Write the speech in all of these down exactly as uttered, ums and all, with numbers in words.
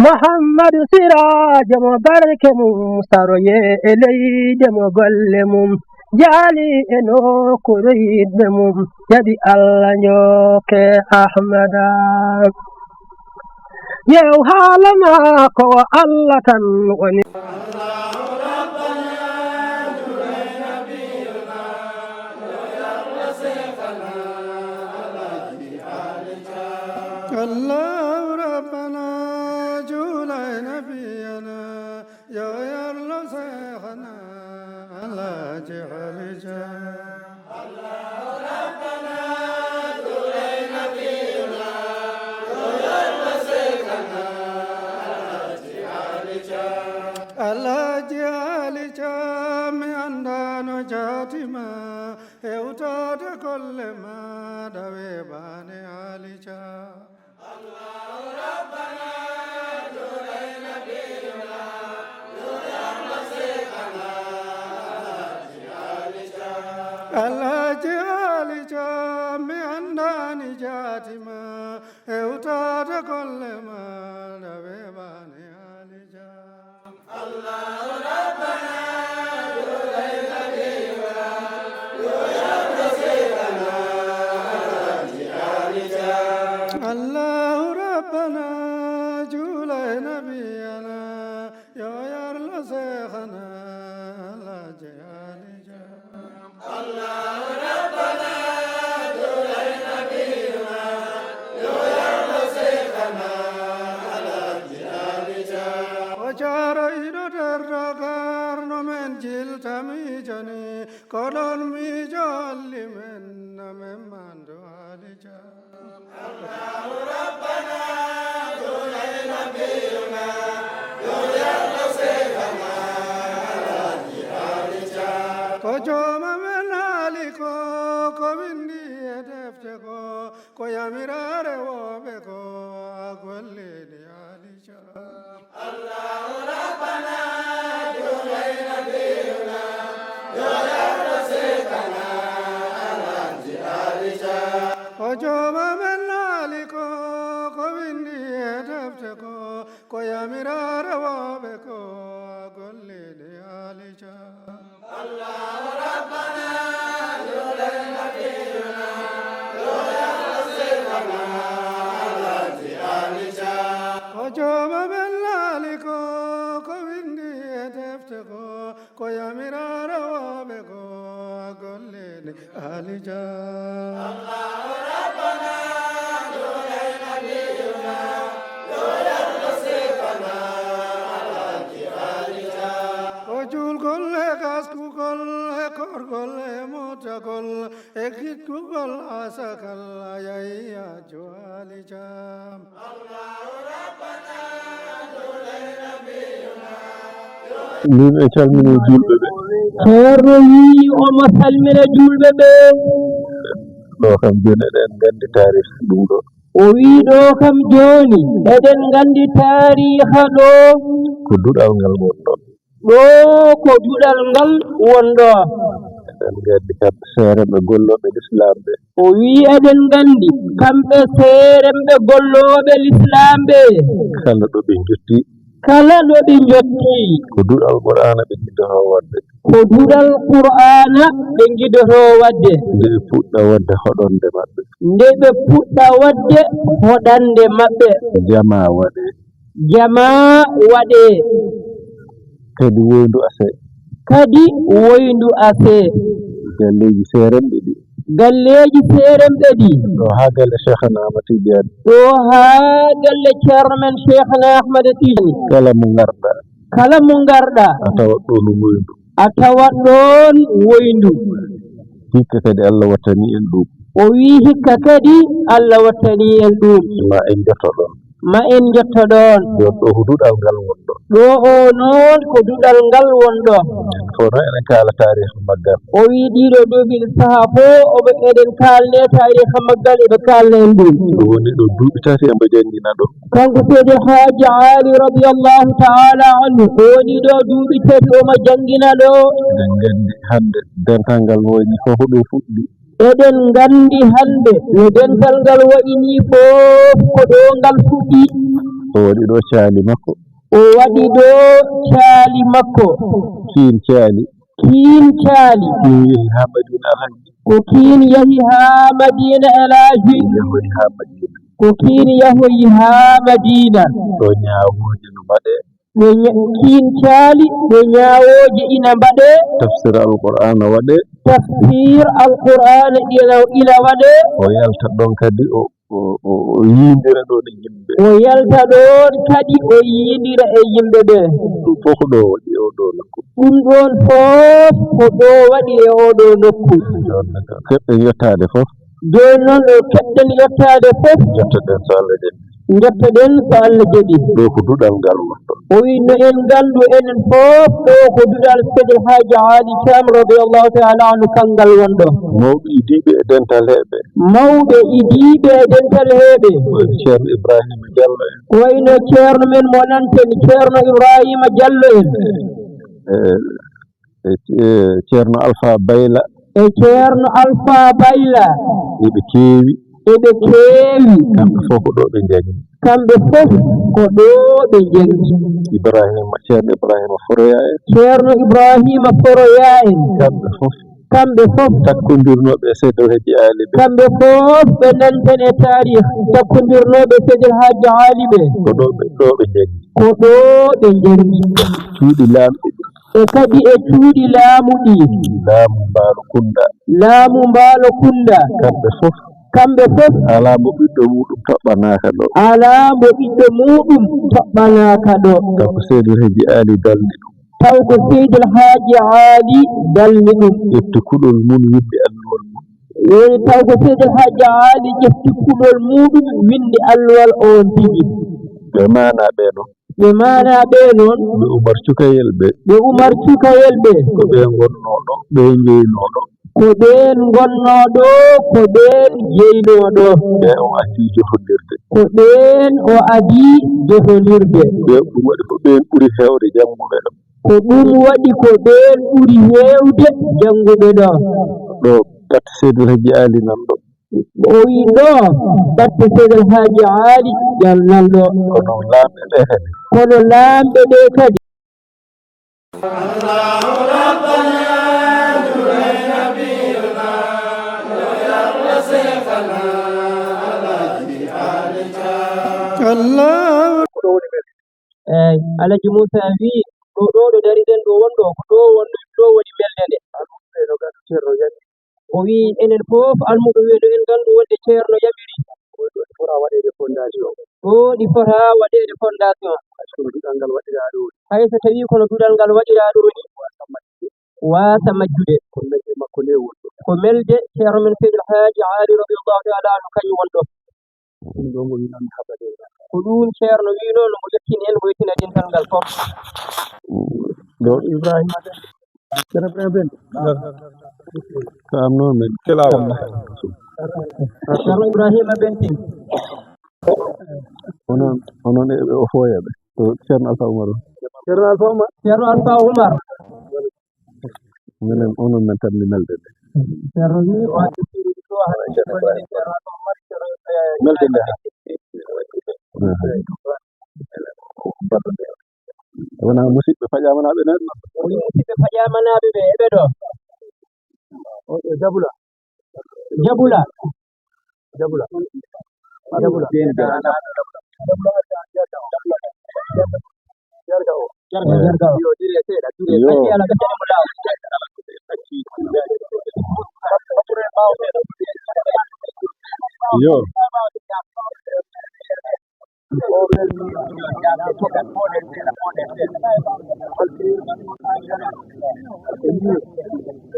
Muhammadu Siraajo mo barke mum saroye e leyde mo golle mum jaali e nokkuure yiɗɓe mum jaɓi Allah njokke Ahmada. Yew haala maako o Allah tan woni. Allahu Rabbana juulay nabiyana yo yarlo seexana Alaaji Alija. Alaaji Alija mi anndaano jaatima hewtaade golle ma dawe baane Alija. Alaaji Alija mi anndaani jaatima hewtaade golle ma dawe baane Alija. Allahu Rabbana juulay nabiyana yo yarlo seexana Alaaji Alija. O jaaro iɗo der Dakar no men jilta miijani ko ɗon miijo holli men na men mandu Alija. Ko jooma men haali ko ko windi e defte ko ko yamiraare wooɓe ko a gollini Alija. Ko jooma men naali ko ko windi e defte ko ko yamiraare wooɓe ko a gollini Alija. Ko jooma men laali ko ko windi e defte ko ko yamiraare wooɓe ko a gollini Alija. Ko juulgol e gaskugol e korgol e mottagol e gittugol asakal a yahi a jowaali jam. Min en calmini juulɓe ɓe. Ceerno wii omo salmina juulɓe ɓe. Ɗo kam jooni eɗen nganndi taarih ɗum ɗo. O wii ɗo kam jooni eɗen nganndi taariha ɗo. Ko duɗal ngal wonɗo. Ɗo ko duɗal ngal wonɗo. Eɗen nganndi kamɓe seerenɓe gollooɓe lislaam ɓe. O wii eɗen nganndi kamɓe seerenɓe gollooɓe lislaam ɓe. Kala ɗo ɓe njotti. Kala ɗo ɓe njotti. Ko duɗal Qur'aana ɓe njiddotoo waɗde. Ko duɗal Qur'aana ɓe njiddotoo waɗde. Nde ɓe puɗɗa waɗde hoɗande maɓɓe. Nde ɓe puɗɗa waɗde hoɗande maɓɓe. Jamaa waɗee. Jamaa waɗee. Kadi woyndu asee. Kadi woyndu asee. Galleeji seerenɓe ɗi. Galleeji seerenɓe ɗi. Ɗo haa galle Cheikhna Ahmad Tidiane. Ɗo haa galle ceerno men Cheikhna Ahmad Tidiane. Kala mo ngarɗa. Kala mo ngarɗa. A tawat ɗo no woyndu. A tawat ɗoon woyndu. Hikka kadi Allah wattani en ɗum. O wii hikka kadi Allah wattani en ɗum. Ma en njotto ɗoon. Ma en njotto ɗoon. Ɗo, ɗo ko duɗal ngal wonɗo. Ɗo o noon ko duɗal ngal wonɗo. Kono eɗen kaala taariikh maggal. O wii ɗiɗo duuɓi sahaa fof oɓe eɗen kaalne taariikh maggal eɓe kaalna en ɗum. Ɗum woni ɗo duuɓi tati embo janngina ɗo. Kanko Seydi Haaji Aali radiyallahu ta'ala anhu o woni ɗo duuɓi tati omo janngina ɗo. Eɗen nganndi hannde dental ngal no wayi ni fof ko ɗo fuɗɗi. Eɗen nganndi hannde no dental ngal wayi ni fof ko ɗo ngal fuɗɗi. O waɗi ɗo caali makko. O waɗi ɗo caali makko. Kiin caali. Kiin caali. Kiin yehi haa Madiina Alhaji. Ko kiin yahi haa Madiina Alhaji. Kiin yahoyi haa Madiina. Ko kiin yahoyi haa Madiina. Ɗo ñaawooje no mbaɗee. Ɓe ña-, kiin caali, ɓe ñaawooje ina mbaɗee. Tafsir Alqur'aana waɗee. Tafsir Alqur'aana ina, ina waɗee. O yalta ɗoon kadi, o, o, o, o yiindira ɗoon e yimɓe. O yalta ɗoon kadi, o yiindira e yimɓe ɓe. Ɗum fof ko ɗo waɗi e oo ɗoo nokku. Ɗum ɗoon fof ko ɗo waɗi e oo ɗoo nokku. Jooni nag, keɓɗen yettaade fof. Jooni noon, ɗo keɓɗen yettaade fof. Njettoɗen so Allah jaɓi. Njettoɗen so Allah jaɓi. Ɗo ko duɗal ngal wonɗo. O wi, no en nganndu enen fof, ɗo ko duɗal Seydi El Hadji Aali Thiam, radiyallahu ta'ala anhu, kanngal wonɗo. Mawɓe idiiɓe e dental heeɓe. Mawɓe idiiɓe e dental heeɓe. Ko wayi no Ceerno Ibrahima Diallo en. Ko wayi no Ceerno men mo nanten, Ceerno Ibrahima Diallo en. E, e, e Ceerno Alfa Bayla. E Ceerno Alfa Bayla. Eɓe keewi. Eɓe keewi. Kamɓe fof ko ɗo ɓe njangi. Kamɓe fof ko ɗo ɓe njangi. Ibrahima, Ceerno Ibrahima Foroyaa en. Ceerno Ibrahima Foroyaa en. Kamɓe fof. Kamɓe fof. Takkondirnooɓe e Seydi El Hadji Aali ɓe. Kamɓe fof ɓe nanten e taarih takkondirnooɓe Seydi El Hadji Aali ɓe. Ko ɗo ɓe, ɗo ɓe njangi. Ko ɗo ɓe njangi. Cuuɗi laamɗi. E kadi e cuuɗi laamu ɗi. Laamu Mbaalo Kunda. Laamu Mbaalo Kunda. Kamɓe fof. Kamɓe fof. Alaa mo ɓiɗɗo muuɗum toɓɓanaaka ɗo. Alaa mo ɓiɗɗo muuɗum toɓɓanaaka ɗo. Kanko Seydi El Hadji Aali dalni ɗum. Taw ko Seydi El Hadji Aali dalni ɗum. Ƴetti kuɗol mum, winndi alluwal mum. Woni taw ko Seydi El Hadji Aali ƴetti kuɗol muuɗum, winndi alluwal oon tigi. Ɓe maanaa ɓe noon. Ɓe maanaa ɓe noon. Ɓe Umar Cukayel ɓe. Ɓe Umar Cukayel ɓe. Ko ɓe ngonnoo ɗo, ɓe njeynoo ɗo. Ko ɓeen ngonnoo ɗo, ko ɓeen jeynoo ɗo. Ɓe o adii jofndirde. Ko ɓeen o adii jofndirde. Ɓe ɗum waɗi ko ɓeen ɓuri heewde jannguɓe ɗo. Ko ɗum waɗi ko ɓeen ɓuri heewde jannguɓe ɗo. Ɗo batte Seydi El Hadji Aali nan ɗo. O wi ɗo batte Seydi El Hadji Aali Diallo nan ɗo. Kono laamɓe ɓe kadi. Kono laamɓe ɓe kadi. Allah. Ko ɗo woni men. Eey, Alaji Muusa wii, ɗo, ɗo, ɗo dariɗen ɗo wonɗo, ko ɗo wonɗo, ɗo woni melde nde. Almuɓe no ngandu Ceerno yamiri. O wii, enen fof almuɓe wii, ɗo en ngandu wonde Ceerno yamiri. Ɗo ɗi fota waɗeede fondation. Ɗo ɗi fota waɗeede fondation. Hay so duɗal ngal waɗiraa ɗo ni. Hay so tawii kono duɗal ngal waɗiraa ɗo ni. Waasa majjude. Waasa majjude. Ko melde makko nde wonɗo. Ko melde Ceerno men Seydi El Hadji Aali radiyallahu ta'ala anhu kañum wonɗo. Ɗum ɗo mo winanmi habade. Ko ɗum Ceerno wiino no mo yettini en, mo yettina dental ngal fof. Ɗo Ibrahima Ben. Ceerno Ibrahima Ben. Ko am noon men. Kelawa. Ceerno Ibrahima Ben Tine. Onon, onon e, e o fooyaɓe. Ko Ceerno Alfa Umar o. Ceerno Alfa Umar. Ceerno Alfa Umar. Minen, onon men tan mi melde de. Ceerno wi o addi ɗo hannde Ceerno Alfa Umar, Ceerno, eh, melde de. Aha. Wona musidɓe paƴamanaaɓe nan ɗo. Woni musidɓe paƴamanaaɓe ɓe, eɓe ɗo. O, o Jabula. Jabula. Jabula. Jabula. Jarga o. Jarga, jarga o. Yo. Yo. Yo.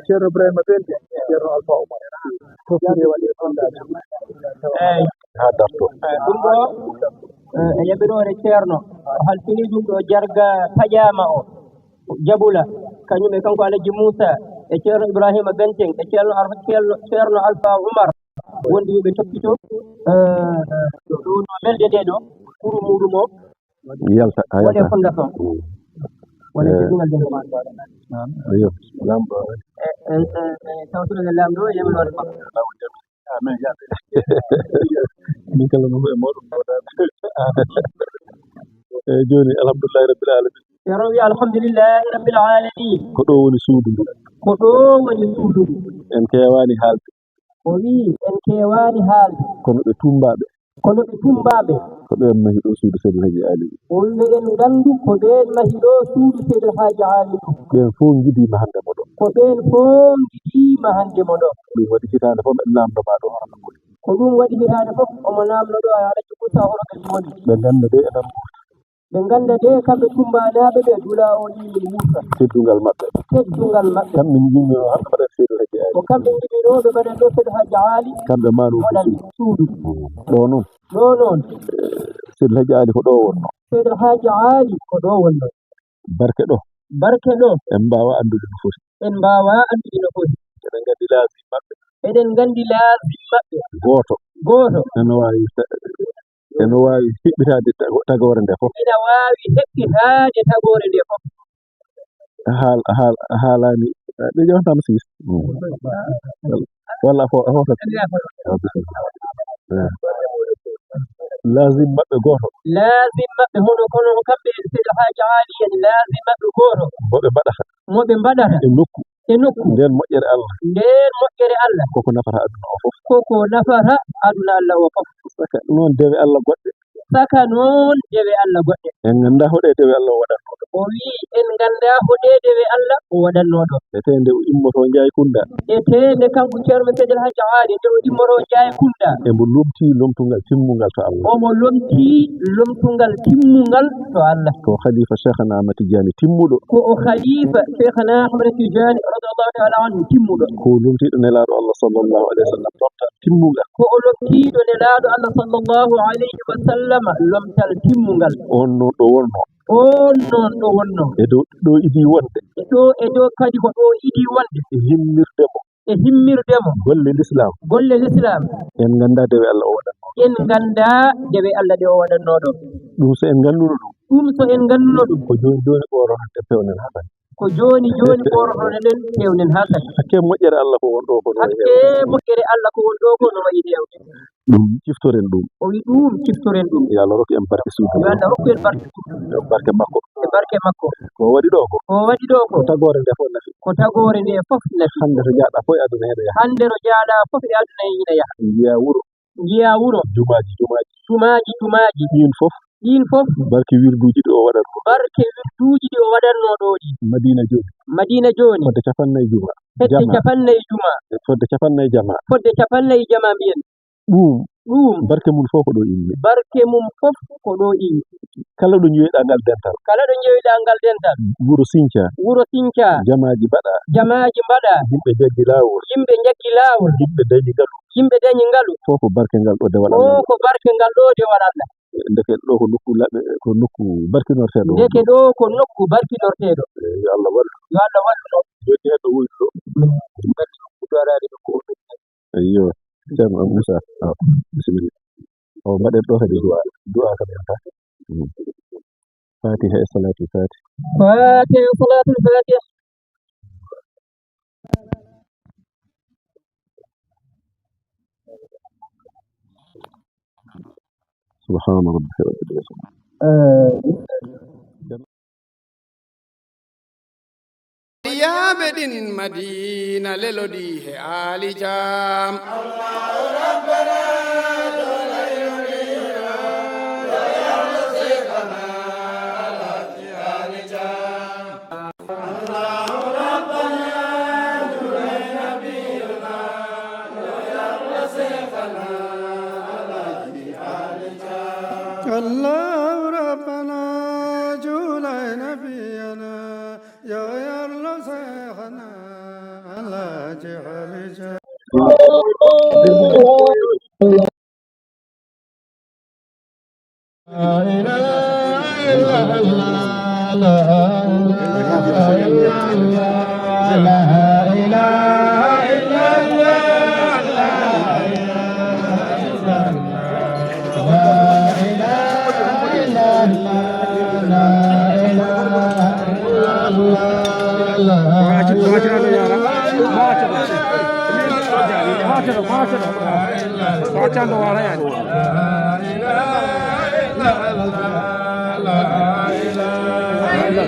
Ceerno Ibrahima Bente, Ceerno Alfa Umar. Fof ine waɗi e fondation. Eey. Haa darto. Eey, ɗum ɗo, eh, e yaɓiroore Ceerno, o halfini ɗum ɗo jarga paƴaama o. Jabula, kañum e kanko Alaji Muusa, e Ceerno Ibrahima Benteng, e Ceerno Ar-, Ceerno, Ceerno Alfa Umar, wonde yo ɓe toppito, eh, ɗo, ɗo melde nde ɗo, kuru muuɗum o, yalta, a waɗe yalta. Fondation. Mm. Wona eh, teddungal janngo ma. Ayo, lamɗo. Eh, eh, eh, eh, tawtude e lamɗo, e yamiroore makko. Amin, ya. Min kala no e moɗon. Eyi, jooni, alhamdulillahi rabbil alamin. Ceerno wi, alhamdulillahi rabbil alamin. Ko ɗo woni suudu ndu. Ko ɗo woni suudu ndu. En keewaani haalde. O wi, en keewaani haalde. Kono ɓe Tummbaaɓe. Kono ɓe Tummbaaɓe. Ko ɓeen mahi ɗo suudu Seydi El Hadji Aali. O wi, eɗen nganndi ko ɓeen mahi ɗo suudu Seydi El Hadji Aali ndu. Ɓeen fof njidiima hannde mo ɗo. Ko ɓeen fof njidiima hannde mo ɗo. Ɗum waɗi hitaande fof mbeɗa naamndo maa ɗo hono no woni. Ko ɗum waɗi hitaande fof omo naamndo ɗo, a alaa ko ɓurta hono kadi woni. Ɓe ngannda de enen. Ɓe ngannda de kamɓe Tummbanaaɓe ɓe dula o ɗi wurta. Teddungal maɓɓe. Teddungal maɓɓe. Kamɓe njimmi o hannde mbaɗen Seydi El Hadji Aali. Ko kamɓe njimmi ɗo ɓe mbaɗen ɗo Seydi El Hadji Aali. Kamɓe maano waɗan suudu. Ɗo noon. Ɗo noon. Seydi El Hadji Aali ko ɗo wonno. Seydi El Hadji Aali ko ɗo wonno. Barke ɗo. Barke ɗo. En mbaawa anndude no foti. En mbaawa anndude no foti. Eɗen nganndi laazim maɓɓe. Eɗen nganndi laazim maɓɓe. Gooto. Gooto. Ene waawi ta-, ene waawi hiɓɓitaade tago-, tagoore nde fof. Ina waawi heɓɓitaade tagoore nde fof. Haal-, haal-, haalaani, ɓe ƴeewtaama siis. Walla a fo-, a foofat. Eh. Laazim maɓɓe gooto. Laazim maɓɓe hono kono ko kamɓe Seydi El Hadji Aali en laazim maɓɓe gooto. Mo ɓe mbaɗata. Mo ɓe mbaɗata. E nokku. E nokku. Ndeen moƴƴere Allah. Ndeen moƴƴere Allah. Koko nafata aduna o fof. Koko nafata aduna Allah o fof. Saka noon dewe Allah goɗɗe. Saka noon dewe Allah goɗɗe. En nganndaa hoɗe dewe Allah o waɗatnoo ɗo. O wi, en nganndaa hoɗe dewe Allah o waɗatnoo ɗo. Etee nde o immotoo Njaay Kunda. Etee nde kanko Ceerno men Seydi El Hadji Aali, nde o immotoo Njaay Kunda. Emo lomtii lomtungal timmungal to Allah. Omo lomtii lomtungal timmungal to Allah. Ko o khalifa Cheikhana Ahmad Tidiane timmuɗo. Ko o khalifa Cheikhana Ahmad Tidiane radiyallahu ta'ala anhu timmuɗo. Ko o lomtiiɗo Nelaaɗo Allah sallallahu alayhi wa sallam lomtal timmungal. Ko o lomtiiɗo Nelaaɗo Allah sallallahu alayhi wa sallam lomtal timmungal. On noon ɗo wonno. On noon ɗo wonno. E dow ɗo idii wonde. E ɗo, e dow kadi ko ɗo idii wonde. E himmirde mo. E himmirde mo. Golle Lislaam. Golle Lislaam. En nganndaa dewe Allah o waɗatnoo. En nganndaa dewe Allah ɗe o waɗatnoo ɗo. Ɗum so en ngannduno ɗum. Ɗum so en ngannduno ɗum. Ko jooni jooni ɓooroɗen pewnen haa kadi. Ko jooni jooni ɓoorotoɗen pewnen haa kadi. Hakke moƴƴere Allah ko won ɗo ko no wayi heewde. Hakke moƴƴere Allah ko won ɗo ko no wayi heewde. Ɗum ciftoren ɗum. O wi ɗum ciftoren ɗum. Yo Allah rokku en barke suudu. Yo Allah rokku en barke suudu. Yo barke makko. E barke makko. Ko o waɗi ɗo ko. Ko o waɗi ɗo ko. Ko tagoore nde fof nafi. Ko tagoore nde fof nafi. Hannde to jaaɗa fof e aduna heɗo yaha. Hannde to jaaɗa fof e aduna ina yaha. Njiya wuro. Njiya wuro. Jumaaji, jumaaji. Jumaaji, jumaaji. Ɗiin fof. Ɗiin fof. Barke wirduuji ɗi o waɗatnoo. Barke wirduuji ɗi o waɗatnoo ɗo ɗi. Madina jooni. Madina jooni. Fodde capannay juma. Fodde capannay juma. Fodde capannay jama. Fodde capannay jama mbiyen. Ɗum. Ɗum. Barke mum fof ko ɗo immi. Barke mum fof ko ɗo immi. Kala ɗo njeyoɗaa ngal dental. Kala ɗo njeyoɗaa ngal dental. Wuro Sinca. Wuro Sinca. Jamaaji mbaɗa. Jamaaji mbaɗa. Yimɓe njaggi laawol. Yimɓe njaggi laawol. Yimɓe dañi ngalu. Yimɓe dañi ngalu. Fof ko barke ngal ɗo dewal Allah. Fof ko barke ngal ɗo dewal Allah. Ndeke ɗo ko nokku laɓɓe, ko nokku barkinorteeɗo. Ndeke ɗo ko nokku barkinorteeɗo. Eh, yo Allah wallu. Yo Allah wallu ɗo. Jooɗi heen ɗo woni ɗo. Min nganndi nokku daraade nokku o. Eyyo. Ceerno Moussa. Awa, bisimilla. O mbaɗen ɗo kadi du'a. Du'a kam en ka. Mm. Fatiha e Salaatul Fatiha. Fatiha e Salaatul Fatiha. Subhaana rabbika rabbil izzati. Yaaɓe ɗin Madiina lelodi he Aali Caam. Allahu Rabbana, juulay Nabiyana, yo Yalla Seexana Alaaji Aali Caam.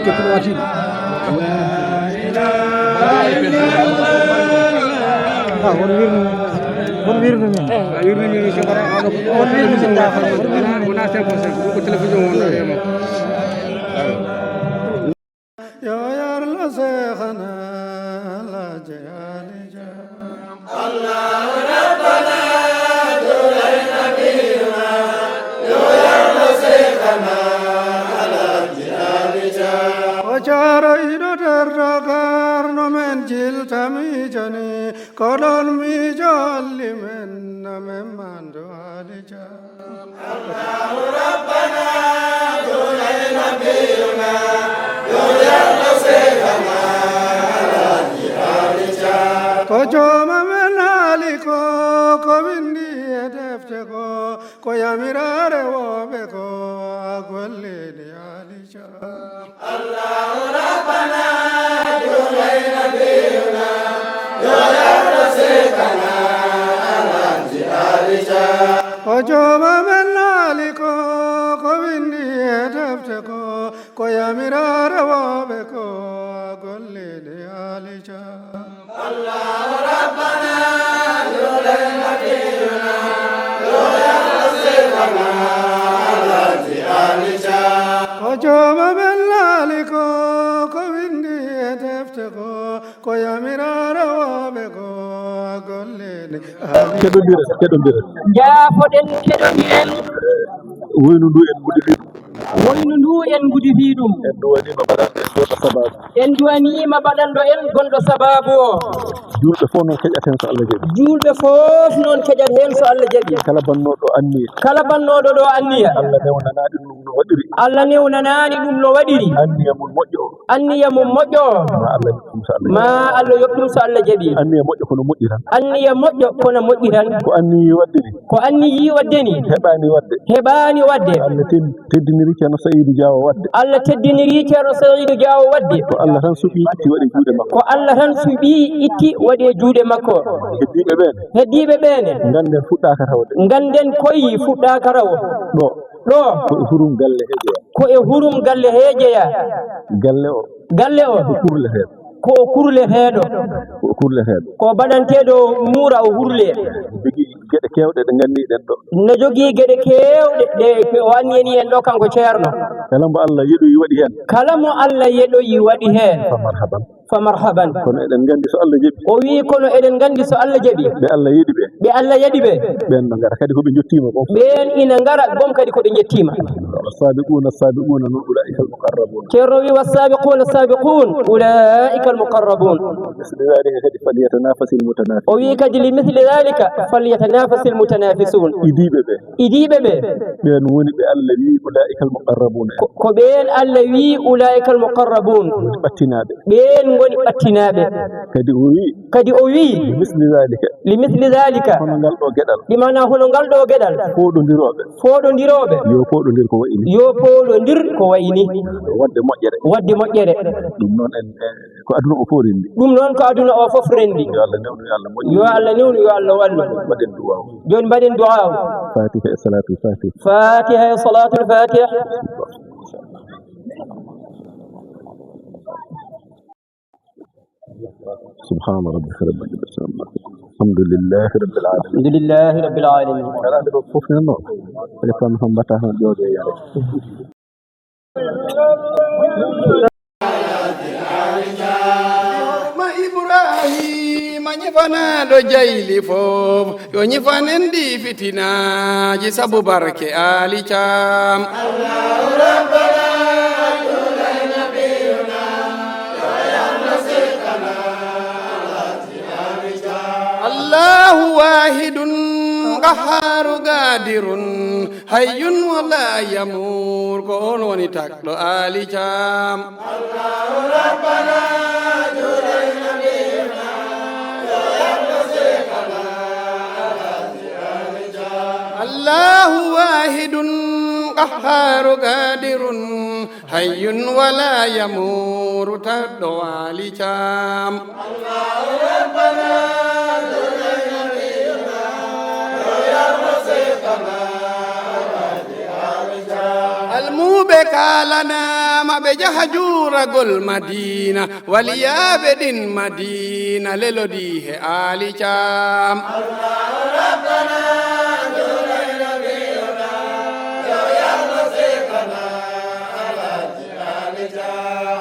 Keppuɗo Atin. Ah, won wirnu, won wirnu min. Wirnu min, won wirnu min. Wona cinq pour cent, ko télévision wonno e makko. Yo Yalla Seexana Alaaji Ali Caam. Allahu Rabbana, Duulay Nabiyuna, yo Yalla Seexana Alaaji Ali Caam. O Caaroy ɗo nder Dakar, no men jilta miijani, ko ɗon miijo halli men, no men mandu Ali Caam. Allahu Rabbana, Duulay Nabiyuna, yo Yalla Seexana Alaaji Ali Caam. Ko jooma men haali ko, ko winndi e defte ko, ko yamiraare wooɓe ko, a gollini Ali Caam. Allahu Rabbana, Duulay Nabiyuna, yo Yalla Seexana Alaaji Ali Caam. Ko jooma men haali ko, ko winndi e defte ko, ko yamiraare wooɓe ko, a gollini Ali Caam. Allahu Rabbana, Duulay Nabiyuna, yo Yalla Seexana Alaaji Ali Caam. Ko jooma men haali ko, ko winndi e defte ko, ko yamiraare wooɓe ko, a gollini Ali Caam. Keɗondire, keɗondire. Njaafoɗen, keɗondiren. Woynu ndu en ngudditii ɗum. Woynu ndu en ngudditii ɗum. En duwaniima baɗanɗo en gonɗo sabaabu. En duwaniima baɗanɗo en gonɗo sabaabu o. Juulɓe fof noon keƴat heen so Allah jaɓi. Juulɓe fof noon keƴat heen so Allah jaɓi. Kala bannooɗo anniya. Kala bannooɗo ɗo anniya. Allah newnanaani ɗum no waɗiri. Allah newnanaani ɗum no waɗiri. Anniya mum moƴƴo o. Anniya mum moƴƴo o. Ma Allah yoɓ ɗum so Allah jaɓi. Ma Allah yoɓ ɗum so Allah jaɓi. Anniya moƴƴo kono moƴƴi tan. Anniya moƴƴo kono moƴƴi tan. Ko anniyi waɗde ni. Ko anniyi waɗde ni. Heɓaani waɗde. Heɓaani waɗde. Allah ten-, teddiniri Ceerno Sa'iidu Jaawo waɗde. Allah teddiniri Ceerno Sa'iidu Jaawo waɗde. Ko Allah tan suɓii itti waɗi juuɗe makko. Ko Allah tan suɓii itti waɗi e juuɗe makko. Heddiiɓe ɓeen. Heddiiɓe ɓeen. Ngannden fuɗɗaaka tawde. Ngannden koyi fuɗɗaaka tawo. Ɗo. Ɗo. Ko e hurum galle he jeyaa. Ko e hurum galle he jeyaa. Galle o. Galle o. Ko kurleteeɗo. Ko o kurleteeɗo. Ko o kurleteeɗo. Ko baɗanteeɗo muura o hurlee. Jogii geɗe keewɗe ɗe nganndiɗen ɗo. No jogii geɗe keewɗe ɗe o anniyani en ɗo kanko Ceerno. Kala mo Allah yeɗoyi waɗi heen. Kala mo Allah yeɗoyi waɗi heen. Fa marhaban. Fa marhaban. Kono eɗen nganndi so Allah jaɓi. O wii kono eɗen nganndi so Allah jaɓi. Ɓe Allah yeɗi ɓe. Ɓe Allah yeɗi ɓe. Ɓeen no ngara kadi ko ɓe njottiima gom. Ɓeen ina ngara gom kadi ko ɓe njettiima. والسابقون السابقون من أولئك المقربون. Ceerno wi, والسابقون السابقون أولئك المقربون. مثل ذلك kadi فليتنافس المتنافسون. O wi kadi, لمثل ذلك فليتنافس المتنافسون. Idiiɓe ɓe. Idiiɓe ɓe. Ɓeen woni ɓe Allah wi, أولئك المقربون. Ko, ko ɓeen Allah wi, أولئك المقربون. Woni ɓattinaaɓe. Ɓeen ngoni ɓattinaaɓe. Kadi o wi. Kadi o wi. لمثل ذلك. لمثل ذلك. Hono ngal ɗo geɗal. Ɗi maanaa hono ngal ɗo geɗal. Fooɗondirooɓe. Fooɗondirooɓe. Yo pooɗondir ko wayi ni. Yo pooɗondir ko wayi ni. Waɗde moƴƴere. Waɗde moƴƴere. Ɗum noon en, eh, ko aduna o fof renndi. Ɗum noon ko aduna o fof renndi. Yo Allah newnu, yo Allah moƴƴin. Yo Allah newnu, yo Allah wallu. Mbaɗen duwaaw. Jooni mbaɗen duwaaw. Fatiha e Salaatul Fatiha. Fatiha e Salaatul Fatiha. سبحان ربك رب العزة عما يصفون. الحمد لله رب العالمين. الحمد لله رب العالمين. Alaa nde ɗo fof ne noon. Téléphone hon mbatta hon jooɗo e yare. Ma Ibrahima ñifanaaɗo jayli fof. Yo ñifan en ɗi fitinaaji sabu barke Aali Caam. Allahu Rabbana, Duulay Nabiyuna, yo Yalla Seexana Alaaji Aali Caam. Allahu waahidun, qahhaaru, qaadirun, hayyun wa laa yamuur, ko on woni tagɗo Aali Caam. Allahu Rabbana, Duulay Nabiyuna, yo Yalla Seexana Alaaji Aali Caam. Allahu waahidun, qahhaaru, qaadirun, hayyun wa laa yamuur, tagɗo Aali Caam. Allahu Rabbana, Duulay Nabiyuna, yo Yalla Seexana Alaaji Aali Caam. Almuuɓe Ɓe kaalanaama ɓe jaha juuragol Madiina, waliyaaɓe ɗin Madiina lelodii he Aali Caam.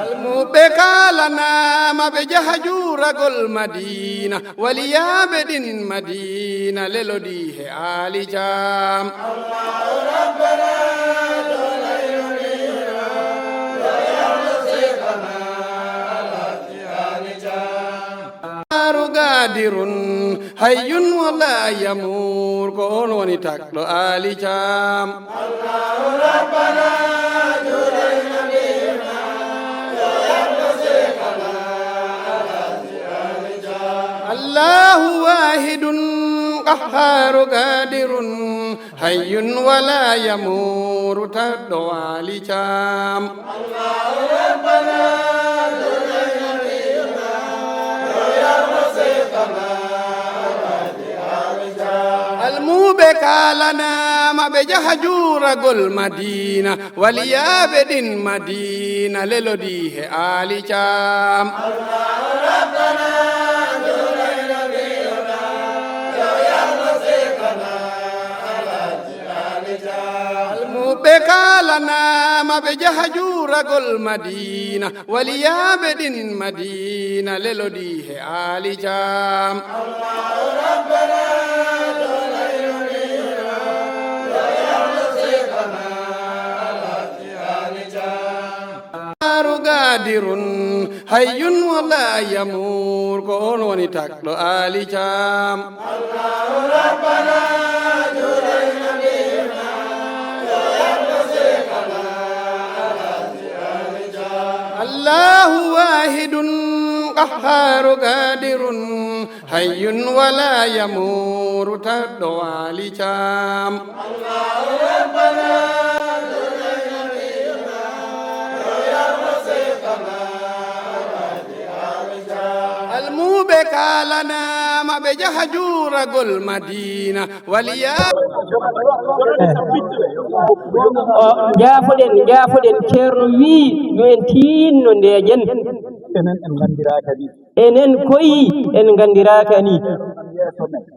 Almuɓɓe kaalanaama ɓe jaha juuragol Madiina, waliyaaɓe ɗin Madiina lelodii he Aali Caam. Gaadirun hayyun wala yamuur, ko on woni takɗo Aali Caam. Allaahu waahidun qahhaaru gaadirun hayyun wala yamuur, takɗo Aali Caam. Almuɓɓe kaalanaama ɓe jaha juuragol Madiina, waliyaaɓe ɗin Madiina lelodii he Aali Caam. Almuɓɓe kaalanaama ɓe jaha juuragol Madiina, waliyaaɓe ɗin Madiina lelodii he Aali Caam. Gaadirun hayyun wala yamuur, ko on woni takɗo Aali Caam. Allaahu waahidun qahhaaru gaadirun hayyun wala yamuur, takɗo Aali Caam. Almuɓɓe kaalanaama ɓe jaha juuragol Madiina, waliyaa. Jaafoɗen, jaafoɗen, Ceerno wii yo en tiinno ndeeƴen. Enen en nganndiraaka ni. Enen koyi en nganndiraaka ni.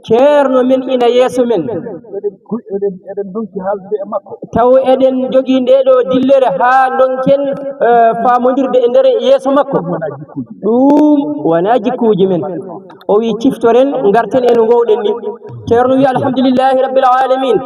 Ceerno men ina yeeso men. Eɗen ku-, eɗen, eɗen ndonki haaldude e makko. Taw eɗen njogii ndee ɗoo dillere haa ndonken, eh, faamondirde e nder yeeso makko. Ɗum wonaa jikkuuji. Ɗum wonaa jikkuuji men. O wii ciftoren, ngarten e no ngoowɗen ni. Ceerno wii, "Alhamdulillahi Rabbil Aalamiin."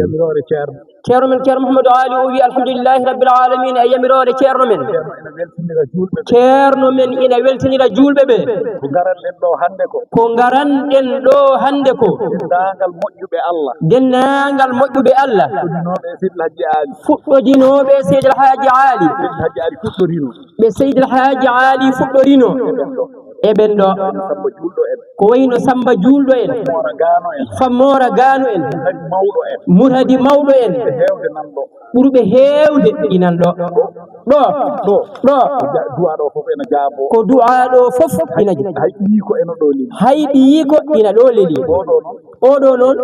Yamiroore Ceerno. Ceerno men Ceerno Mouhamadou Aali o wii, "Alhamdulillahi Rabbil Aalamiin," e yamiroore Ceerno men. Ceerno ina weltinira juulɓe ɓe. Ceerno men ina weltinira juulɓe ɓe. Ko ngaranɗen ɗo hannde ko. Ko ngaranɗen ɗo hannde ko. Denndaangal moƴƴuɓe Allah. Denndaangal moƴƴuɓe Allah. Fuɗɗodinooɓe e Seydi El Hadji Aali. Fuɗɗodinooɓe e Seydi El Hadji Aali. Seydi El Hadji Aali fuɗɗorino. Ɓe Seydi El Hadji Aali fuɗɗorino. Eɓen ɗo. Eɓen ɗo. Samba Juulɗo en. Ko wayno Samba Juulɗo en. Fammoora Gaano en. Fammoora Gaano en. Muradi Mawɗo en. Muradi Mawɗo en. Ɓe heewde nan ɗo. Ɓurɓe heewde inan ɗo. Ɗo. Ɗo. Ɗo. Ɗo. Ko ja-, du'aa ɗo fof ena jaaboo. Ko du'aa ɗo fof ina ja-, hay ɓiyiiko ena ɗo leli. Hay ɓiyiiko ina ɗo leli. Oɗo noon. Oɗo noon.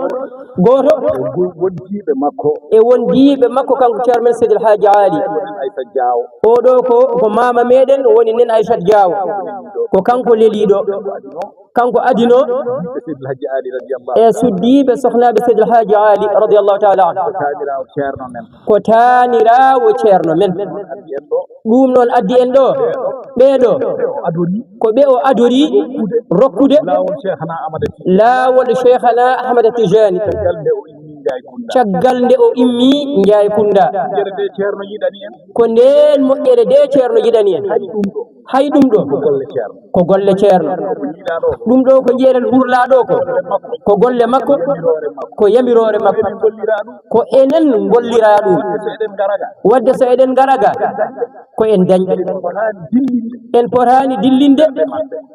Gooto. E go-, wondiiɓe makko. E wondiiɓe makko kanko Ceerno men Seydi El Hadji Aali. Nen Aysat Jaawo. Oɗo ko, ko maama meɗen woni nen Aysat Jaawo. Ko kanko leliiɗo. Kanko adino. Suddiiɓe Seydi El Hadji Aali radiyallahu ta'ala anhu. E suddiiɓe sohnaaɓe Seydi El Hadji Aali radiyallahu ta'ala anhu. Ko taaniraawo Ceerno men. Ko taaniraawo Ceerno men. Ɗum noon addi en ɗo. Ɗum noon addi en ɗo. Ɓee ɗo. Ɓee ɗo. Ɓe o adori. Ko ɓe o adori. Rokkude. Rokkude. Laawol Cheikhana Ahmada Tijani. Laawol Cheikhana Ahmada Tijani. Caggal nde o immii Njaay Kunda. Caggal nde o immii Njaay Kunda. Moƴƴere nde Ceerno yiɗani en. Ko ndeen moƴƴere nde Ceerno yiɗani en. Hay ɗum ɗo. Hay ɗum ɗo. Ko golle Ceerno. Ko golle Ceerno. Ko yiɗaa ɗo. Ɗum ɗo ko njiɗen hurlaa ɗo ko. Golle makko. Ko golle makko. Yamiroore makko. Ko yamiroore makko. Ko enen ngolliraa ɗum. Ko enen ngolliraa ɗum. Wadde so eɗen ngara ga. Wadde so eɗen ngara ga. Ko en dañɓe. En potaani dillinde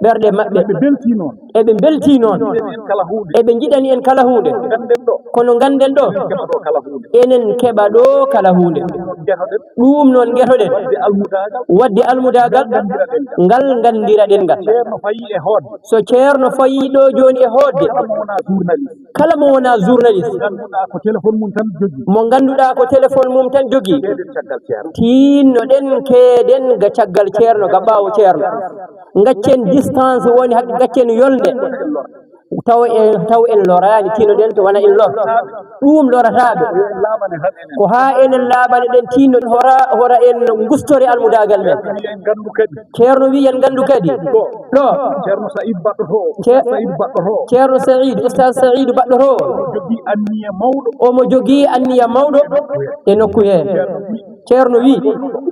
ɓerɗe maɓɓe. Eɓe mbeltii noon. Eɓe mbeltii noon. Eɓe njiɗani en kala huunde. Kono ngannden ɗo, enen keɓa ɗo kala huunde. Ɗum noon ngetoɗen. Waɗde almudaagal, ngal nganndiraɗen ngal. So ceerno fayii ɗo jooni e hootde, kala mo wonaa journaliste, mo ngannduɗaa ko téléphone mum tan jogii, tiinnoɗen, keeden ga caggal ceerno, ga ɓaawo ceerno. Ngaccen distance woni hak-, ngaccen yolnde. Taw en, taw en loraani, tiinnoɗen to wona en lor. Ɗum lorataaɓe. Ko haa enen laaɓaneɗen, tiinnoɗen, hora, hora en ngustore almudaagal men. Ceerno wiyi en nganndu kadi. Ɗo. Ceerno Saïd Baɗɗoto. Ce-, Saïd Baɗɗoto. Ceerno Saïd, Oustaz Saïd Baɗɗoto. Jogii anniya mawɗo. Omo jogii anniya mawɗo e nokku hee. Ceerno wiyi,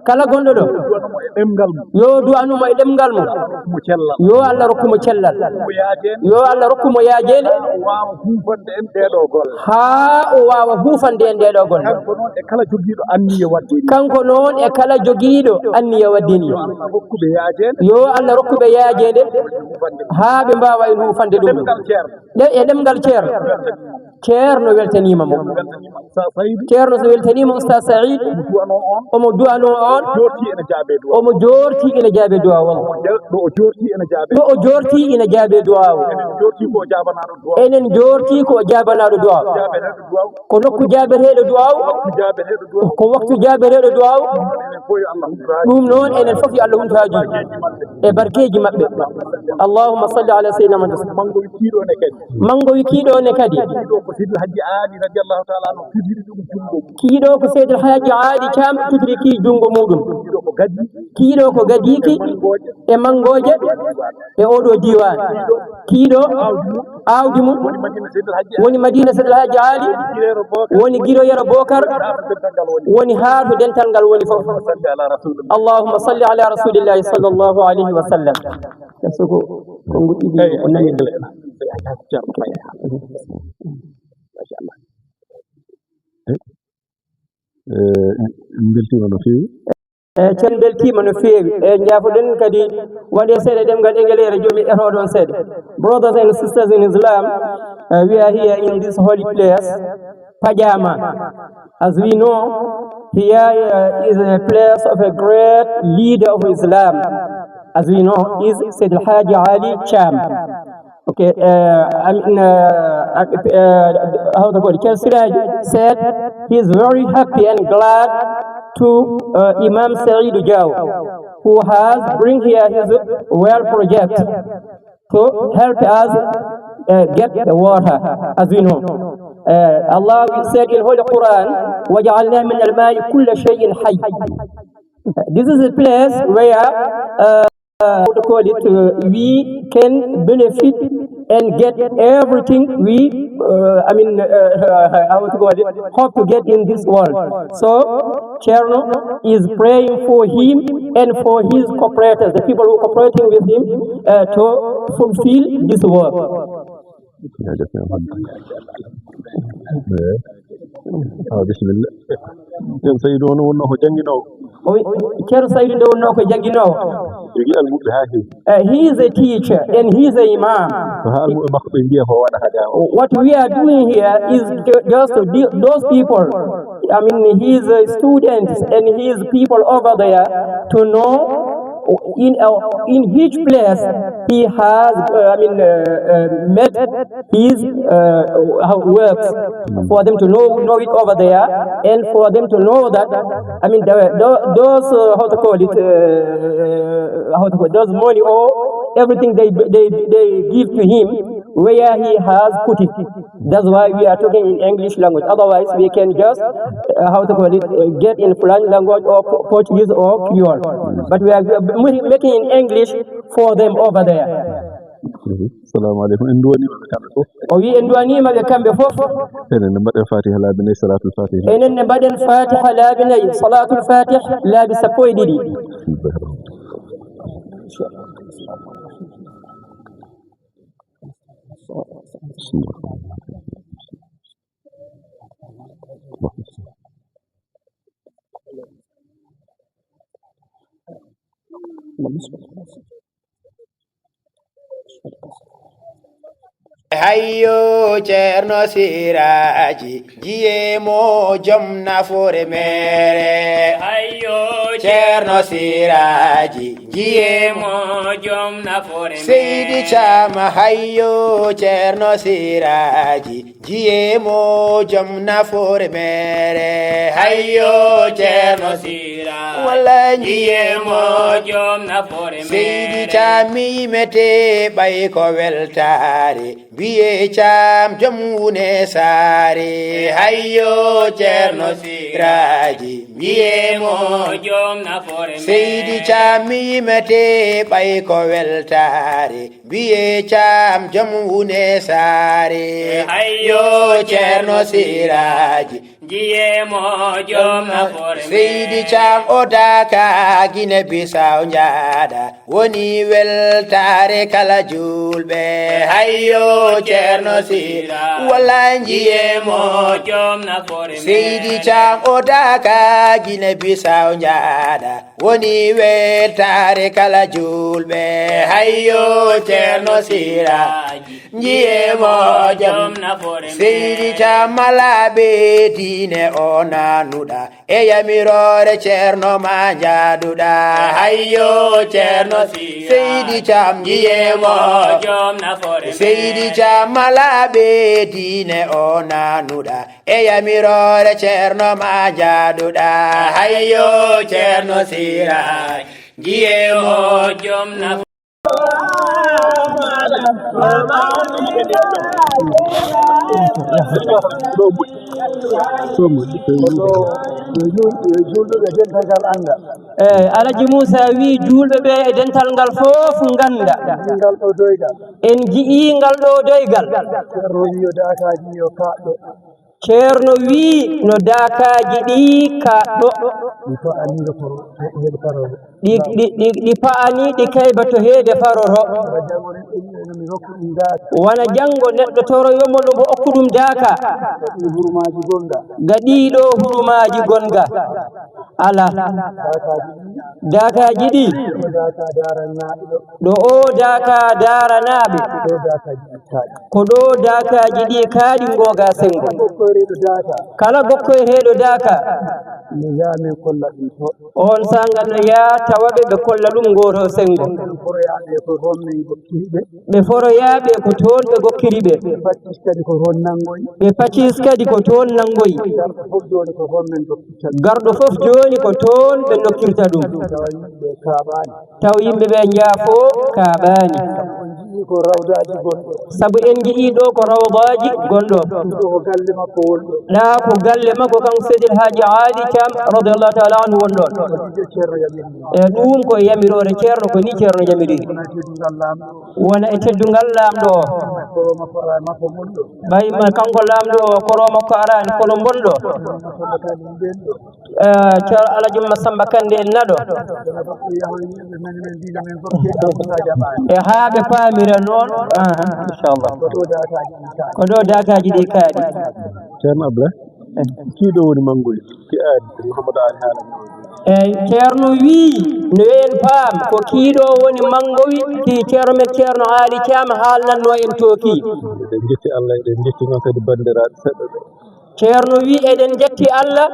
kala gonɗo ɗo, yo du'anu mo e ɗemngal mum. Yo Allah rokku mo cellal. Yo Allah rokku mo yaajeende. Haa o waawa huufande en ɗee ɗoo golle. Kanko noon e kala jogiiɗo anniya waɗde ni. Yo Allah rokku ɓe yaajeende. Haa ɓe mbaawa en huufande ɗum. Ɗe-, e ɗemngal ceerno. Ceerno weltaniima mo. Ceerno so weltaniima Oustaz Saïd, omo du'anoo on. Omo joortii ina jaabee du'aaw on. Ɗo o joortii ina jaabee du'aaw. Enen joortii ko o jaabanaaɗo du'aaw. Ko nokku jaabeteeɗo du'aaw. Ko waktu jaabeteeɗo du'aaw. Ɗum noon, enen fof yo Allah huntu haajuuji e barkeeji maɓɓe. Allahumma salli ala sayyidina Muhammad. Manngo wi kiiɗo ne kadi. Manngo wi kiiɗo ne kadi. Kiiɗo ko Seydil Hajji Aali radiyallahu taala anhu tudiri ɗum junngo mum. Kiiɗo ko Seydil Hajji Aali Caam tudiri ki junngo muuɗum. Kiiɗo ko gadiiki. Kiiɗo ko gadiiki e manngooje e oɗo diiwaan. Kiiɗo aawdi mum woni Madina Seydil Hajji Aali, woni Giro Yero Bokar, woni haa to dental ngal woni fof. Allahumma salli ala rasulillahi sallallahu alayhi wa sallam. Est-ce que ko nguɗɗi ɗi o nani? Machallah. Eh, en mbeltiima no feewi. Eh, en mbeltiima no feewi. Eh, njaafoɗen kadi waɗe seeɗa ɗemngal Engeleere, jomi etoo ɗon seeɗa. Brothers and sisters in Islam, uh, we are here in this holy place, Pajama. As we know, here, uh, is a place of a great leader of Islam. As we know, is Sayyid Al Hajj Ali Cham. Okay, uh, I mean, uh, uh, uh, how to call it? Kel Siraj said he is very happy and glad to, uh, Imam Saeed Jaw, who has bring here his well project to help us, uh, get the water, as we know. Uh, Allah said in Holy Quran, "وجعلنا من الماء كل شيء حي." This is a place where, uh, uh, how to call it, uh, we can benefit and get everything we, uh, I mean, uh, uh, how to call it, hope to get in this world. So, Cherno is praying for him and for his cooperators, the people who are cooperating with him, uh, to fulfill this work. Jaajëf, Cheikh Ahmad. Eh, ah, bisimilla. Ceerno Saydu, on wonnoo ko jannginoowo. O wi-, Ceerno Saydu nde wonnoo ko jannginoowo. Jogii almuɓɓe haa heewi. Eh, he is a teacher and he is a imam. Ko haa almuɓɓe makko ɓe mbiya ko waɗa hade an o. What we are doing here is ju-, just to de-, those people, I mean, his, uh, students and his people over there to know in, uh, in which place he has, uh, I mean, uh, uh, made his, uh, how works, for them to know, know it over there, and for them to know that, I mean, the, tho-, those, uh, how to call it, uh, uh, how to call it, those money or everything they, they, they give to him, where he has put it. That's why we are talking in English language. Otherwise, we can just, uh, how to call it, uh, get in French language or Po-, Portuguese or Creole. But we are, uh, ma-, making in English for them over there. Mhm. Salamu aleykum. En nduwaniima ɓe kamɓe fof. O wi en nduwaniima ɓe kamɓe fof. Enen ne mbaɗen Fatiha laabi nayi, Salatul Fatiha. Enen ne mbaɗen Fatiha laabi nayi, Salatul Fatiha laabi sappo e ɗiɗi. Hayyo Ceerno Siraaji, jiyeemo joom nafoore meere. Hayyo Ceerno Siraaji, jiyeemo joom nafoore meere. Seydi Caam, hayyo Ceerno Siraaji, jiyeemo joom nafoore meere. Hayyo Ceerno Siraaji, walla jiyeemo joom nafoore meere. Seydi Caam, mi yimete ɓay ko weltaare. Mbiye Caam joom wune saare. Hayyo Ceerno Siraaji, mbiyeemo joom nafoore meere. Seydi Caam, mi yimete ɓay ko weltaare. Mbiye Caam joom wune saare. Hayyo Ceerno Siraaji, jiyeemo joom nafoore meere. Seydi Caam o daaka Gine Bisaw njaada. Woni weltaare kala juulɓe. Hayyo Ceerno Siraaji, walla jiyeemo joom nafoore meere. Seydi Caam o daaka Gine Bisaw njaada. Woni weltaare kala juulɓe. Hayyo Ceerno Siraaji, jiyeemo joom nafoore meere. Seydi Caam malaaɓe diine o nanuɗa. E yamiroore Ceerno ma njaaduɗa. Hayyo Ceerno Siraaji, Seydi Caam jiyeemo joom nafoore meere. Seydi Caam malaaɓe diine o nanuɗa. E yamiroore Ceerno ma njaaduɗa. Hayyo Ceerno Siraaji, jiyeemo joom nafoore. Juulɓe dental ngal annda. Eyi, Alaji Muusa wii juulɓe ɓe e dental ngal fof ngannda. Ngal ɗo doygal. En nji'ii ngal ɗo doygal. Ceerno wii yo daakaaji yo kaaɗɗo. Ceerno wii no daakaaji ɗi kaaɗɗo. Ɗi pa'anii ɗo faro, heede faroro. Ɗi, ɗi, ɗi, ɗi pa'anii ɗi kayba to heede faroro. Wona janngo neɗɗo wi'e no mi hokku ɗum daaka. Wona janngo neɗɗo toroyoo mo no mo okku ɗum daaka. Ɗi hurumaaji gonga. Ga ɗii ɗo hurumaaji gonga. Alaa. Daakaaji ɗi. Daakaaji ɗi. Ɗo daaka daaranaaɓe ɗo. Ɗo o daaka daaranaaɓe. Ɗo daakaaji ɗi kaaɗi. Ko ɗo daakaaji ɗi kaaɗi ngooga senngo. Kala gokkoyreeɗo daaka. Kala gokkoyreeɗo daaka. Mi yaa min kolla ɗum to. Oon saanga no yaa tawa ɓe, ɓe kolla ɗum ngooto senngo. Ɓe foroyaaɓe ko toon ɓe gokkiri ɓe. Ɓe foroyaaɓe ko toon ɓe gokkiri ɓe. Ɓe paccis kadi ko toon nanngoyi. Ɓe paccis kadi ko toon nanngoyi. Garɗo fof jooni ko toon men gokkirta ɗum. Garɗo fof jooni ko toon ɓe nokkirta ɗum. Tawa yimɓe kaaɓaani. Taw yimɓe ɓe njaafo kaaɓaani. On nji'ii ko rawdaaji gonɗo. Sabu en nji'ii ɗo ko rawdaaji gonɗo. Ɗum ɗo ko galle makko wonɗo. Ɗa ko galle makko kanko Seydil Haaji Aali Caam radiyallahu taala anhu wonɗon. Ko ɗum ko Ceerno yamirnoo. E ɗum ko yamiroore Ceerno, ko ni Ceerno yamiriri. Wona e teddungal Laamɗo. Wona e teddungal Laamɗo o. Koro makko alaa makko wonɗo. Ɓay ma kanko Laamɗo o, koro makko araani, kono bonɗo. Kono makko alaa makko wonɗo. Eh, Ceerno Alaji Masamba Kande en naɗo. E haa ɓe paamira noon. Aha, inchallah. Ko ɗo daakaaji ɗi kaaɗi. Ceerno Abla, kii ɗo woni manngoy, ki aadi, Mouhamadou Ali haalannoo. Eyi, Ceerno wii, no en paam, ko kii ɗo woni manngoy, ki Ceerno men Ceerno Aali Caam haalnannoo en to kii. Eɗen njetti Allah, eɗen njetti noon kadi banndiraaɓe seɗɗa ɓe. Ceerno wii, eɗen njetti Allah,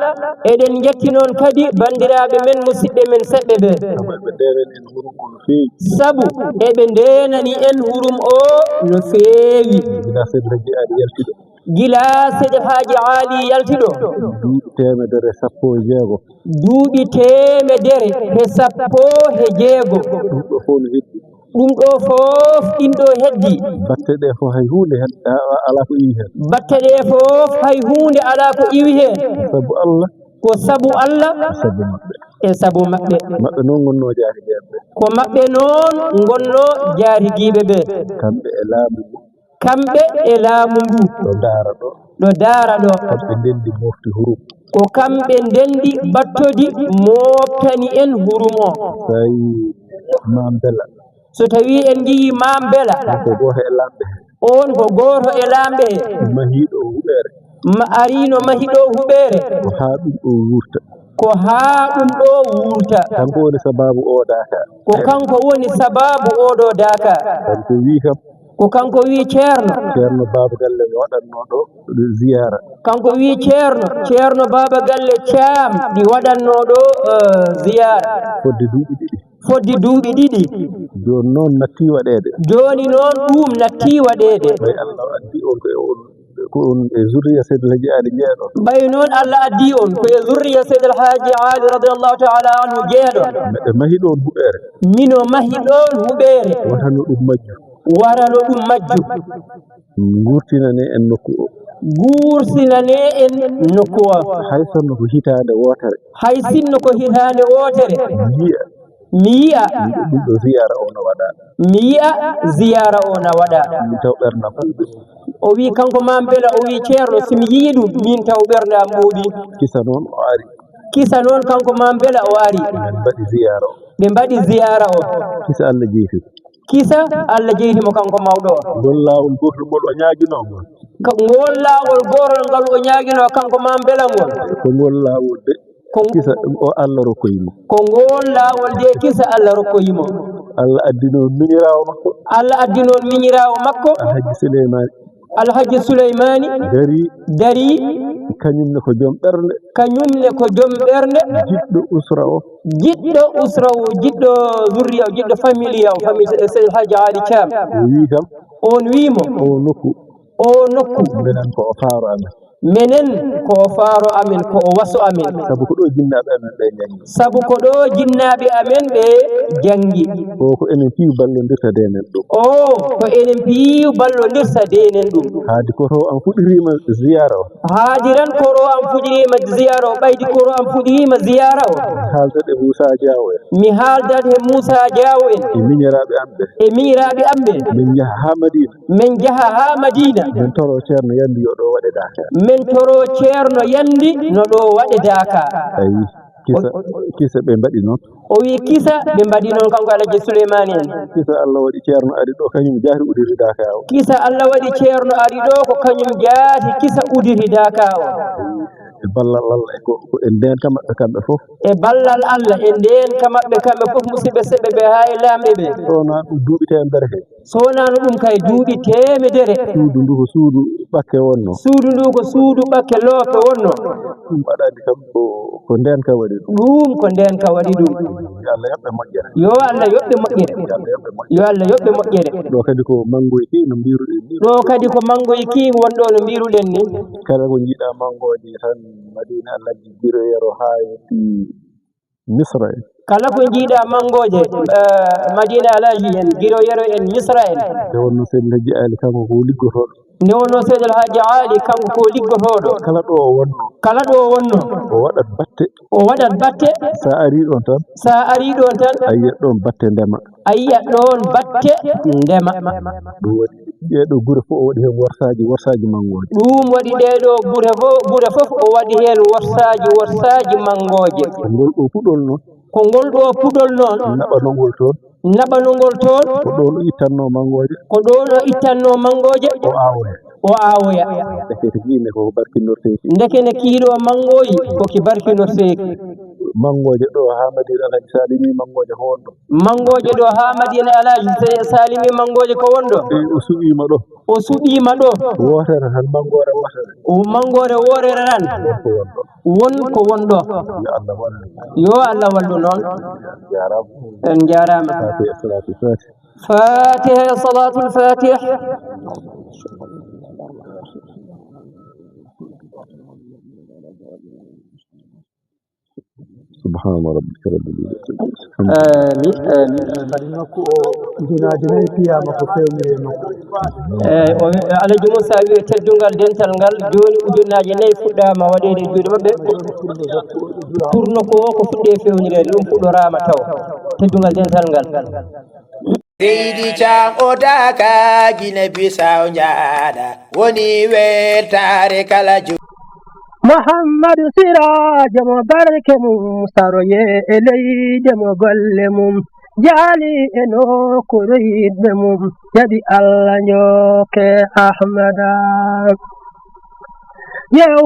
eɗen njetti noon kadi banndiraaɓe men, musidɓe men seɓɓe ɓe. Sabu eɓe ndeenen en hurum o no feewi. Sabu eɓe ndeenani en hurum o no feewi. Gila Seydi Hajji Aali yalti ɗo. Gila Seydi Hajji Aali yalti ɗo. Duuɓi teemedere e sappo e jeego. Duuɓi teemedere e sappo e jeego. Ɗum ɗo fof no heddi. Ɗum ɗo fof ɗin ɗo heddi. Batte ɗe fof hay huunde hen, a-, a-, alaa ko iwi hen. Batte ɗe fof hay huunde alaa ko iwi hen. Sabu Allah. Ko sabu Allah. Ko sabu maɓɓe. E sabu maɓɓe. Maɓɓe noon ngonnoo jaarigiiɓe. Ko maɓɓe noon ngonnoo jaarigiiɓe ɓe. Kamɓe e laamu ngu. Kamɓe e laamu ngu. Ɗo daara ɗo. Ɗo daara ɗo. Kamɓe ndenndi mofti hurum. Ko kamɓe ndenndi battodi moftani en hurum o. Tawi Maam Bela. So tawii en njiyii Maam Bela. Ko gooto e laamɓe he. Oon ko gooto e laamɓe he. Mahiiɗo huɓeere. Ma-, ariino mahiiɗo huɓeere. Ko haa ɗum ɗo wurta. Ko haa ɗum ɗo wurta. Kanko woni sababu o daaka. Ko kanko woni sababu oɗo daaka. Kanko wi kam. Ko kanko wi Ceerno. Ceerno Baaba Galle mi waɗatno ɗo ziyaara. Kanko wi Ceerno, Ceerno Baaba Galle Caam ɗi waɗatno ɗo, eh, ziyaara. Fodde duuɓi ɗiɗi. Fodde duuɓi ɗiɗi. Jooni noon natti waɗeede. Jooni noon ɗum natti waɗeede. Ɓay Allah addi on ko e on, ko on e zurriya Seydi El Hadji Ali njeyaɗon. Ɓay noon Allah addi on ko e zurriya Seydi El Hadji Ali radiyallahu ta'ala anhu jeyaɗon. Miɗo mahi ɗoon huɓeere. Mino mahi ɗoon huɓeere. Watano ɗum majju. Warano ɗum majju. Nguurtinane en nokku o. Nguurtinane en nokku o. Hay sinno ko hitaande wootere. Hay sinno ko hitaande wootere. Mi yi'a. Mi yi'a. Ɗum ɗo ziyaara o no waɗa. Mi yi'a ziyaara o no waɗa. Min taw ɓernde am ɓuuɓi. O wi kanko Maam Bela, o wi Ceerno, si mi yi'i ɗum, min taw ɓernde am ɓuuɓi. Kisa noon o ari. Kisa noon kanko Maam Bela o ari. Ɓe mbaɗi ziyaara o. Ɓe mbaɗi ziyaara o. Kisa Allah jeyti. Kisa Allah jeyti mo kanko mawɗo o. Ngol laawol gootol ngol o ñaaginoo ngol. Ka-, ngol laawol gootol ngal o ñaaginoo kanko Maam Bela ngol. Ko ngol laawol de. Ko kisa o Allah rokkoyi mo. Ko ngol laawol de kisa Allah rokkoyi mo. Allah addi noon miñiraawo makko. Allah addi noon miñiraawo makko. Alhaji Suleymaani. Alhaji Suleymaani. Dari. Dari. Kañum ne ko joom ɓernde. Kañum ne ko joom ɓernde. Jiɗɗo usra o. Jiɗɗo usra o, jiɗɗo zurriya o, jiɗɗo familiya o, famille Seydi El Hadji Ali Thiam. O wi kam. On wi mo. O nokku. O nokku. Minen ko o faaro amen. Minen ko o faaro amen, ko o waso amen. Sabu ko ɗo jinnaaɓe amen ɓe njanngi. Sabu ko ɗo jinnaaɓe amen ɓe njanngi. Ko, ko enen piiw ballondirta denen ɗum. O, ko enen piiw ballondirta denen ɗum. Haadi ko to am fuɗɗiriima ziyaara o. Haadi ran ko to am fuɗɗiriima ziyaara o, ɓaydi ko to am fuɗɗiriima ziyaara o. Haaldat e Muusaa Jaawo en. Mi haaldat e Muusaa Jaawo en. E miñiraaɓe am ɓe. E miñiraaɓe am ɓe. Min njaha haa Madiina. Min njaha haa Madiina. Min toro Ceerno Yandi yo ɗo waɗe daaka. Min toro Ceerno Yandi no ɗo waɗe daaka. Ayi, kisa, o, o, kisa ɓe mbaɗi noon. O wi kisa ɓe mbaɗi noon kanko Alhaji Suleymaani en. Kisa Allah waɗi Ceerno ari ɗo, kañum jaati udiri daaka o. Kisa Allah waɗi Ceerno ari ɗo, ko kañum jaati kisa udiri daaka o. E ballal Allah, e ko, ko e ndeenka maɓɓe kamɓe fof. E ballal Allah, e ndeenka maɓɓe kamɓe fof, musidɓe seɓɓe ɓe haa e laamɓe ɓe. So wonaa ɗum duuɓi teemedere he. So wonaano ɗum kay duuɓi teemedere. Suudu ndu ko suudu ɓakke wonno. Suudu ndu ko suudu ɓakke loope wonno. Ɗum aɗa anndi kam ko, ko ndeenka waɗi ɗum. Ɗum ko ndeenka waɗi ɗum. Yo Allah yoɓ ɓe moƴƴere. Yo Allah yoɓ ɓe moƴƴere. Yo Allah yoɓ ɓe moƴƴere. Ɗo kadi ko manngoy ki no mbiruɗen ni. Ɗo kadi ko manngoy ki wonɗo no mbiruɗen ni. Kala ko njiiɗa manngooje tan Madiina Alhaji Giro Yero haa yetti Misra en. Kala ko njiiɗa manngooje, eh, Madiina Alhaji en, Giro Yero en, Misra en. Nde wonno Seydi El Hadji Ali kanko ko liggotooɗo. Nde wonno Seydi El Hadji Ali kanko ko liggotooɗo. Kala ɗo o wonno. Kala ɗo o wonno. O waɗat batte. O waɗat batte. Sa ari ɗon tan. Sa ari ɗon tan. A yiyat ɗon batte ndema. A yiyat ɗon batte ndema. Ɗum waɗi ɗee ɗo gure fof o waɗi heen worsaaji, worsaaji manngooje. Ɗum waɗi ɗee ɗo gure fo-, gure fof o waɗi heen worsaaji, worsaaji manngooje. Ko ngol ɗo puɗol noon. Ko ngol ɗo puɗol noon. Naɓanongol toon. Naɓanongol toon. Ko ɗoon o ittanno manngooje. Ko ɗoon o ittanno manngooje. O awoya. O awoya. Ndekete kii ne ko barkinorteeki. Ndekene kii ɗo manngooji ko ki barkinorteeki. Manngooje ɗo haa Madiina Alhaji Salimi manngooje ko wonɗo. Manngooje ɗo haa Madiina Alhaji Se-, Salimi manngooje ko wonɗo. E o suɓiima ɗo. O suɓiima ɗo. Wootere tan, manngoore wootere. O manngoore wootere tan. Won ko wonɗo. Won ko wonɗo. Yo Allah wallu. Yo Allah wallu noon. Jaaraama. En njaaraama. Fatiha, salaatul Fatiha. Fatiha, salaatul Fatiha. Subhaana rabbika rabbil izzati. Amiin, amiin. Kadi nokku o, ujunnaaje nayi fiyaama ko feewniri e nokku. Eey, o, Alhaji Moussa wi teddungal dental ngal, jooni ujunnaaje nayi fuɗɗaama waɗeede e juuɗe maɓɓe. Pour nokku o ko fuɗɗi e feewnireede, ɗum fuɗɗoraama taw. Teddungal dental ngal. Seydi Caam o daaka Gine Bisaw njaada, woni weltaare kala ju-. Muhammadu Siraajo mo barke mum, saroye e leyde mo golle mum, jaali e nokkuure yiɗɓe mum, jaɓi Allah njokke Ahmada. Yew